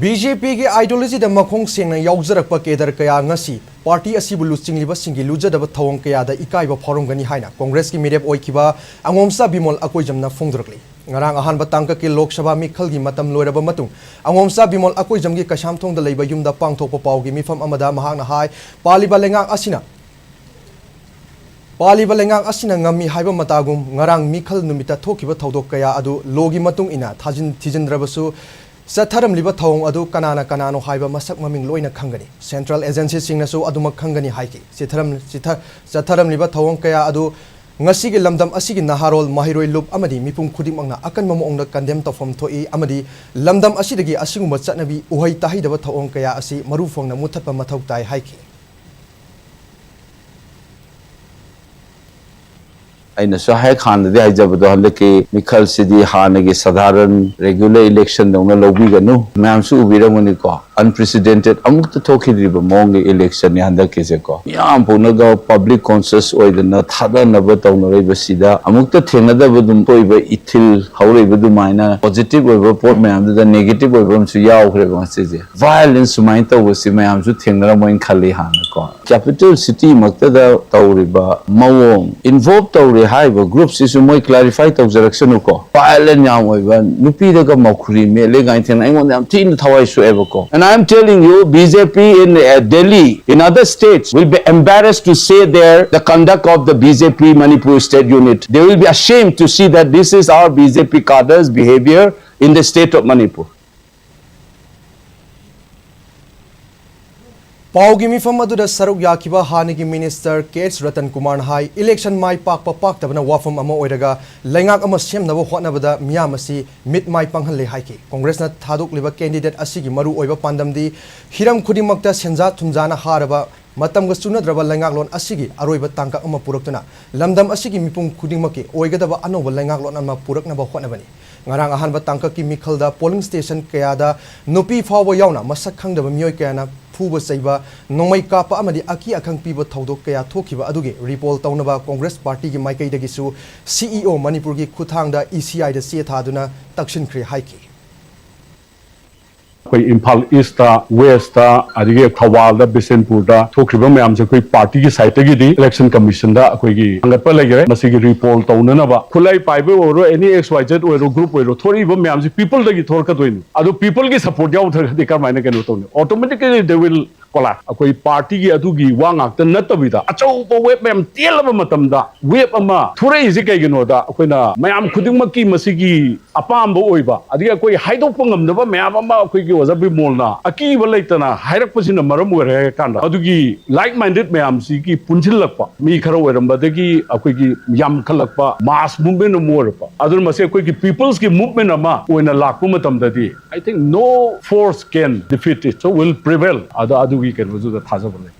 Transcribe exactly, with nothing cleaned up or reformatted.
B J ꯄꯤꯒꯤ ideologyꯗ ꯃꯈꯣꯡ ꯁꯦꯡꯅ ꯌꯥꯎꯖꯔꯛꯄ cadre ꯀꯌꯥ ꯉꯁꯤ party ꯑꯁꯤꯕꯨ ꯂꯨꯆꯤꯡꯂꯤꯕꯁꯤꯡꯒꯤ ꯂꯨꯖꯗꯕ ꯊꯧꯑꯣꯡ ꯀꯌꯥꯗ ꯏꯀꯥꯏꯕ ꯐꯥꯎꯔꯝꯒꯅꯤ ꯍꯥꯏꯅ ꯀꯣꯡꯒ꯭ꯔꯦꯁꯀꯤ ꯃꯤꯔꯦꯞ ꯑꯣꯏꯈꯤꯕ ꯑꯉꯣꯝꯆꯥ ꯕꯤꯃꯣꯜ ꯑꯀꯣꯏꯖꯝꯅ ꯐꯣꯡꯗꯣꯔꯛꯂꯤ꯫ ꯉꯔꯥꯡ ꯑꯍꯥꯟꯕ ꯇꯥꯡꯀꯛꯀꯤ ꯂꯣꯛ ꯁꯚꯥ ꯃꯤꯈꯜꯒꯤ ꯃꯇꯝ ꯂꯣꯏꯔꯕ ꯃꯇꯨꯡ ꯑꯉꯣꯝꯆꯥ ꯕꯤꯃꯣꯜ ꯑꯀꯣꯏꯖꯝꯒꯤ ꯀꯩꯁꯥꯝꯊꯣꯡꯗ ꯂꯩꯕ ꯌꯨꯝꯗ ꯄꯥꯡꯊꯣꯛꯄ ꯄꯥꯎꯒꯤ ꯃꯤꯐꯝ ꯑꯃꯗ ꯃꯍꯥꯛꯅ ꯍꯥꯏ, ꯄꯥꯜꯂꯤꯕ ꯂꯩꯉꯥꯛ ꯑꯁꯤꯅ ꯄꯥꯜꯂꯤꯕ ꯂꯩꯉꯥꯛ ꯑꯁꯤꯅ ꯉꯝꯃꯤ ꯍꯥꯏꯕ ꯃꯇꯥꯒꯨꯝ ꯉꯔꯥꯡ ꯃꯤꯈꯜ ꯅꯨꯃꯤꯠꯇ ꯊꯣꯛꯈꯤꯕ ꯊꯧꯗꯣꯛ ꯀꯌꯥ ꯑꯗꯨ ꯂꯣꯒꯤ ꯃꯇꯨꯡ ꯏꯟꯅ ꯊꯥꯖꯤꯟ ꯊꯤꯖꯤꯟꯗ꯭ꯔꯕꯁꯨ ꯆꯠꯊꯔꯝꯂꯤꯕ ꯊꯧꯑꯣꯡ ꯑꯗꯨ ꯀꯅꯥꯅ ꯀꯅꯥꯅꯣ ꯍꯥꯏꯕ ꯃꯁꯛ ꯃꯃꯤꯡ ꯂꯣꯏꯅ ꯈꯪꯒꯅꯤ꯫ Central agencyꯁꯤꯡꯅꯁꯨ ꯑꯗꯨꯃꯛ ꯈꯪꯒꯅꯤ ꯍꯥꯏꯈꯤ꯫ ꯆꯤꯊꯔꯝ-, ꯆꯤꯊ-, ꯆꯠꯊꯔꯝꯂꯤꯕ ꯊꯧꯑꯣꯡ ꯀꯌꯥ ꯑꯗꯨ ꯉꯁꯤꯒꯤ ꯂꯝꯗꯝ ꯑꯁꯤꯒꯤ ꯅꯍꯥꯔꯣꯜ, ꯃꯍꯩꯔꯣꯏ, ꯂꯨꯞ ꯑꯃꯗꯤ ꯃꯤꯄꯨꯝ ꯈꯨꯗꯤꯡꯃꯛꯅ ꯑꯀꯟꯕ ꯃꯑꯣꯡꯗ condemn ꯇꯧꯐꯝ ꯊꯣꯛꯏ ꯑꯃꯗꯤ ꯂꯝꯗꯝ ꯑꯁꯤꯗꯒꯤ ꯑꯁꯤꯒꯨꯝꯕ ꯆꯠꯅꯕꯤ ꯎꯍꯩ ꯇꯥꯍꯩꯗꯕ ꯊꯧꯑꯣꯡ ꯀꯌꯥ ꯑꯁꯤ ꯃꯔꯨ ꯐꯪꯅ ꯃꯨꯠꯊꯠꯄ ꯃꯊꯧ ꯇꯥꯏ ꯍꯥꯏꯈꯤ꯫ ꯑꯩꯅꯁꯨ ꯍꯦꯛ ꯍꯥꯟꯅꯗꯤ ꯍꯥꯏꯖꯕꯗꯣ, ꯍꯟꯗꯛꯀꯤ ꯃꯤꯈꯜꯁꯤꯗꯤ ꯍꯥꯟꯅꯒꯤ ꯁꯙꯥꯔꯟ regular electionꯗꯧꯅ ꯂꯧꯕꯤꯒꯅꯨ꯫ ꯃꯌꯥꯝꯁꯨ ꯎꯕꯤꯔꯝꯒꯅꯤꯀꯣ, unprecedented, ꯑꯃꯨꯛꯇ ꯊꯣꯛꯈꯤꯗ꯭ꯔꯤꯕ ꯃꯑꯣꯡꯒꯤ electionꯅꯤ ꯍꯟꯗꯛꯀꯤꯁꯦꯀꯣ꯫ ꯃꯤꯌꯥꯝ ꯄꯨꯝꯅꯒ public conscious ꯑꯣꯏꯗꯅ ꯊꯥꯗꯅꯕ ꯇꯧꯅꯔꯤꯕꯁꯤꯗ ꯑꯃꯨꯛꯇ ꯊꯦꯡꯅꯗꯕ ꯑꯗꯨꯝ ꯊꯣꯛꯏꯕ ꯏꯊꯤꯜ ꯍꯧꯔꯛꯏꯕ ꯑꯗꯨꯃꯥꯏꯅ positive ꯑꯣꯏꯕ ꯄꯣꯠ ꯃꯌꯥꯝꯗꯨꯗ negative ꯑꯣꯏꯕ ꯑꯃꯁꯨ ꯌꯥꯎꯈ꯭ꯔꯦꯕ ꯉꯁꯤꯁꯦ꯫ Violence ꯁꯨꯃꯥꯏꯅ ꯇꯧꯕꯁꯤ ꯃꯌꯥꯝꯁꯨ ꯊꯦꯡꯅꯔꯝꯃꯣꯏꯅ ꯈꯜꯂꯤ ꯍꯥꯟꯅꯀꯣ꯫ Capital city ꯃꯛꯇꯗ ꯇꯧꯔꯤꯕ ꯃꯑꯣꯡ, involve ꯇꯧꯔꯤ ꯍꯥꯏꯔꯤꯕ groupꯁꯤꯁꯨ ꯃꯣꯏ clarify ꯇꯧꯖꯔꯛꯁꯅꯨꯀꯣ꯫ Violent ꯌꯥꯝ ꯑꯣꯏꯕ, ꯅꯨꯄꯤꯗꯒ ꯃꯧꯈꯨꯔꯤ ꯃꯦꯠꯂꯦ ꯀꯥꯏꯅ ꯊꯦꯡꯅ, ꯑꯩꯉꯣꯟꯗ ꯌꯥꯝ ꯊꯤꯅ ꯊꯋꯥꯏ ꯁꯣꯛꯑꯦꯕꯀꯣ꯫ And I am telling you, B J P in, uh, Delhi, in other states will be embarrassed to say there the conduct of the B J P Manipur state unit. They will be ashamed to see that this is our B J P cadres' behavior in the state of Manipur. ꯄꯥꯎꯒꯤ ꯃꯤꯐꯝ ꯑꯗꯨꯗ ꯁꯔꯨꯛ ꯌꯥꯈꯤꯕ ꯍꯥꯟꯅꯒꯤ minister K H Ratan ꯀꯨꯃꯥꯔꯅ ꯍꯥꯏ, election ꯃꯥꯏ ꯄꯥꯛꯄ ꯄꯥꯛꯇꯕꯅ ꯋꯥꯐꯝ ꯑꯃ ꯑꯣꯏꯔꯒ ꯂꯩꯉꯥꯛ ꯑꯃ ꯁꯦꯝꯅꯕ ꯍꯣꯠꯅꯕꯗ ꯃꯤꯌꯥꯝ ꯑꯁꯤ ꯃꯤꯠ ꯃꯥꯏ ꯄꯥꯡꯍꯜꯂꯦ ꯍꯥꯏꯈꯤ꯫ ꯀꯣꯡꯒ꯭ꯔꯦꯁꯅ ꯊꯥꯗꯣꯛꯂꯤꯕ candidate ꯑꯁꯤꯒꯤ ꯃꯔꯨꯑꯣꯏꯕ ꯄꯥꯟꯗꯝꯗꯤ ꯍꯤꯔꯝ ꯈꯨꯗꯤꯡꯃꯛꯇ ꯁꯦꯟꯖꯥ ꯊꯨꯝꯖꯥꯅ ꯍꯥꯔꯕ ꯃꯇꯝꯒ ꯆꯨꯅꯗ꯭ꯔꯕ ꯂꯩꯉꯥꯛꯂꯣꯟ ꯑꯁꯤꯒꯤ ꯑꯔꯣꯏꯕ ꯇꯥꯡꯀꯛ ꯑꯃ ꯄꯨꯔꯛꯇꯨꯅ ꯂꯝꯗꯝ ꯑꯁꯤꯒꯤ ꯃꯤꯄꯨꯝ ꯈꯨꯗꯤꯡꯃꯛꯀꯤ ꯑꯣꯏꯒꯗꯕ ꯑꯅꯧꯕ ꯂꯩꯉꯥꯛꯂꯣꯟ ꯑꯃ ꯄꯨꯔꯛꯅꯕ ꯍꯣꯠꯅꯕꯅꯤ꯫ ꯉꯔꯥꯡ ꯑꯍꯥꯟꯕ ꯇꯥꯡꯀꯛꯀꯤ ꯃꯤꯈꯜꯗ polling station ꯀꯌꯥꯗ ꯅꯨꯄꯤ ꯐꯥꯎꯕ ꯌꯥꯎꯅ ꯃꯁꯛ ꯈꯪꯗꯕ ꯃꯤꯑꯣꯏ ꯀꯌꯥꯅ ꯐꯨꯕ ꯆꯩꯕ, ꯅꯣꯡꯃꯩ ꯀꯥꯞꯄ ꯑꯃꯗꯤ ꯑꯀꯤ ꯑꯈꯪ ꯄꯤꯕ ꯊꯧꯗꯣꯛ ꯀꯌꯥ ꯊꯣꯛꯈꯤꯕ ꯑꯗꯨꯒꯤ report ꯇꯧꯅꯕ ꯀꯣꯡꯒ꯭ꯔꯦꯁ partyꯒꯤ ꯃꯥꯏꯀꯩꯗꯒꯤꯁꯨ C E O ꯃꯅꯤꯄꯨꯔꯒꯤ ꯈꯨꯠꯊꯥꯡꯗ E C Iꯗ ꯆꯦ ꯊꯥꯗꯨꯅ ꯇꯛꯁꯤꯟꯈ꯭ꯔꯦ ꯍꯥꯏꯈꯤ꯫ ꯑꯩꯈꯣꯏ ꯏꯝꯐꯥꯜ ꯏꯁꯇ, ꯋꯦꯁꯇ, ꯑꯗꯒꯤ ꯊꯧꯕꯥꯜꯗ, ꯕꯤꯁꯦꯟꯄꯨꯔꯗ ꯊꯣꯛꯈ꯭ꯔꯤꯕ ꯃꯌꯥꯝꯁꯦ ꯑꯩꯈꯣꯏ ꯄꯥꯔꯇꯤꯒꯤ ꯁꯥꯏꯠꯇꯒꯤꯗꯤ ꯏꯂꯦꯛꯁꯟ ꯀꯃꯤꯁꯟꯗ ꯑꯩꯈꯣꯏꯒꯤ ꯊꯥꯡꯒꯠꯄ ꯂꯩꯈ꯭ꯔꯦ꯫ ꯃꯁꯤꯒꯤ ꯔꯤꯄꯣꯜ ꯇꯧꯅꯅꯕ ꯈꯨꯠꯂꯥꯏ ꯄꯥꯏꯕ ꯑꯣꯏꯔꯣ, ꯑꯦꯅꯤ ꯑꯦꯛꯁ ꯋꯥꯏ ꯖꯦꯠ ꯑꯣꯏꯔꯣ, ꯒ꯭ꯔꯨꯞ ꯑꯣꯏꯔꯣ, ꯊꯣꯔꯛꯏꯕ ꯃꯌꯥꯝꯁꯤ ꯄꯤꯄꯜꯗꯒꯤ ꯊꯣꯔꯛꯀꯗꯣꯏꯅꯤ꯫ ꯑꯗꯣ ꯄꯤꯄꯜꯒꯤ ꯁꯄꯣꯔꯠ ꯌꯥꯎꯗ꯭ꯔꯒꯗꯤ ꯀꯔꯝꯍꯥꯏꯅ ꯀꯩꯅꯣ ꯇꯧꯅꯤ? Automatically they will collapse꯫ ꯑꯩꯈꯣꯏ ꯄꯥꯔꯇꯤꯒꯤ ꯑꯗꯨꯒꯤ ꯋꯥ ꯉꯥꯛꯇ ꯅꯠꯇꯕꯤꯗ, ꯑꯆꯧꯕ ꯋꯦꯕ ꯃꯌꯥꯝ ꯇꯦꯜꯂꯕ ꯃꯇꯝꯗ ꯋꯦꯕ ꯑꯃ ꯊꯣꯔꯛꯏꯁꯦ ꯀꯩꯒꯤꯅꯣꯗ, ꯑꯩꯈꯣꯏꯅ ꯃꯌꯥꯝ ꯈꯨꯗꯤꯡꯃꯛꯀꯤ ꯃꯁꯤꯒꯤ ꯑꯄꯥꯝꯕ ꯑꯣꯏꯕ, ꯑꯗꯒꯤ ꯑꯩꯈꯣꯏ ꯍꯥꯏꯗꯣꯛꯄ ꯉꯝꯗꯕ ꯃꯌꯥꯝ ꯑꯃ ꯑꯩꯈꯣꯏꯒꯤ ꯑꯣꯖꯥ ꯕꯤꯃꯣꯜꯅ ꯑꯀꯤꯕ ꯂꯩꯇꯅ ꯍꯥꯏꯔꯛꯄꯁꯤꯅ ꯃꯔꯝ ꯑꯣꯏꯔꯦ ꯍꯥꯏꯔ ꯀꯥꯟꯗ, ꯑꯗꯨꯒꯤ like minded ꯃꯌꯥꯝꯁꯤꯒꯤ ꯄꯨꯟꯁꯤꯜꯂꯛꯄ, ꯃꯤ ꯈꯔ ꯑꯣꯏꯔꯝꯕꯗꯒꯤ ꯑꯩꯈꯣꯏꯒꯤ ꯌꯥꯝꯈꯠꯂꯛꯄ, mass movement ꯑꯃ ꯑꯣꯏꯔꯛꯄ, ꯑꯗꯨꯅ ꯃꯁꯤ ꯑꯩꯈꯣꯏꯒꯤ people's ꯀꯤ movement ꯑꯃ ꯑꯣꯏꯅ ꯂꯥꯛꯄ ꯃꯇꯝꯗꯗꯤ, I think no force can defeat it, so will prevail꯫ ꯑꯗ ꯑꯗꯨꯒꯤ ꯀꯩꯅꯣꯗꯨꯗ ꯊꯥꯖꯕ ꯂꯩ꯫